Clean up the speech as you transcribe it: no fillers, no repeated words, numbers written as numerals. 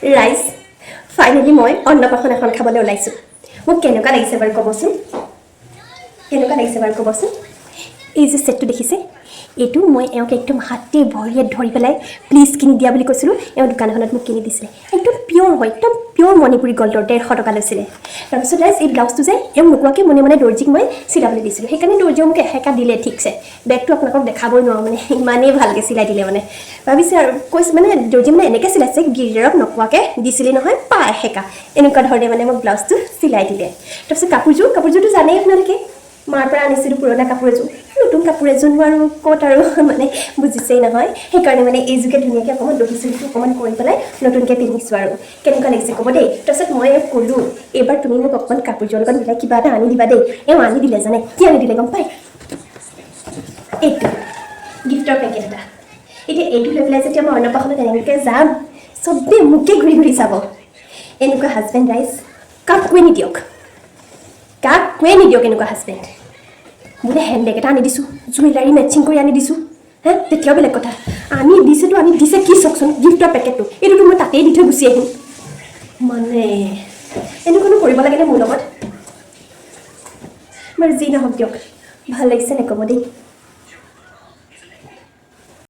ৰাইজ, ফাইনেলি মই অন্নপ্ৰাশন এখন খাবলৈ ওলাইছোঁ। মোক কেনেকুৱা লাগিছে বাৰু ক'বচোন? কেনেকুৱা লাগিছে বাৰু ক'বচোন? এই যে ছেটটো দেখিছে, এইটো মই এওঁক একদম হাতে ভৰিয়ে ধৰি পেলাই প্লিজ কিনি দিয়া বুলি কৈছিলোঁ। এওঁ দোকান এখনত মোক কিনি দিছিলে। একদম পিয়'ৰ হয়, একদম পিয়'ৰ মণিপুৰী গল্ডৰ, 150 টকা লৈছিলে। তাৰপিছত ৰাইজ, এই ব্লাউজটো যে এওঁ নোকোৱাকৈ মনে মনে দৰ্জীক মই চিলাবলৈ দিছিলোঁ, সেইকাৰণে দৰ্জীয়ে মোক এসেকা দিলে ঠিকছে। বেগটো আপোনালোকক দেখাবই নোৱাৰোঁ, মানে ইমানেই ভালকৈ চিলাই দিলে। মানে ভাবিছে আৰু কৈছে, মানে দৰ্জী মানে এনেকৈ চিলাইছে, গিৰিয়েৰক নোকোৱাকৈ দিছিলি নহয়, পা এসেকা, এনেকুৱা ধৰণে মানে মোক ব্লাউজটো চিলাই দিলে। তাৰপিছত কাপোৰযোৰ, কাপোৰযোৰটো জানেই আপোনালোকে, মাৰ পৰা আনিছিলোঁ পুৰণা কাপোৰ এযোৰ। নতুন কাপোৰ এযোৰনো আৰু ক'ত আৰু, মানে বুজিছেই নহয়? সেইকাৰণে মানে এইযোৰকে ধুনীয়াকৈ অকণমান দহি চহিটো অকণমান কৰি পেলাই নতুনকৈ পিন্ধিছোঁ আৰু। কেনেকুৱা লাগিছে ক'ব দেই। তাৰপিছত মই এওঁক ক'লোঁ, এইবাৰ তুমি মোক অকণমান কাপোৰযোৰৰ লগত মিলাই কিবা এটা আনি দিবা দেই। এওঁ আনি দিলে। জানে কি আনি দিলে গম পায়? এইটো গিফ্টৰ পেকেট এটা। এতিয়া এইটো লৈ পেলাই যেতিয়া মই অন্নপ্ৰাশনত এনেকৈ যাম, চবেই মোকে ঘূৰি ঘূৰি চাব। এনেকুৱা হাজবেণ্ড ৰাইজ কাকোৱে নিদিয়ক, কাকোৱে নিদিয়ক এনেকুৱা হাজবেণ্ড। বোলে হেণ্ডবেগ এটা আনি দিছোঁ, জুৱেলাৰী মেটচিং কৰি আনি দিছোঁ হে, তেতিয়াও বেলেগ কথা। আনি দিছেতো আনি দিছে, কি চাওকচোন, গিফ্টৰ পেকেটটো। এইটোতো মই তাতেই দি থৈ গুচি আহিম। মানে এনেকুৱানো কৰিব লাগেনে মোৰ লগত? বাৰু যি নহওক দিয়ক, ভাল লাগিছে নে ক'ব দেই।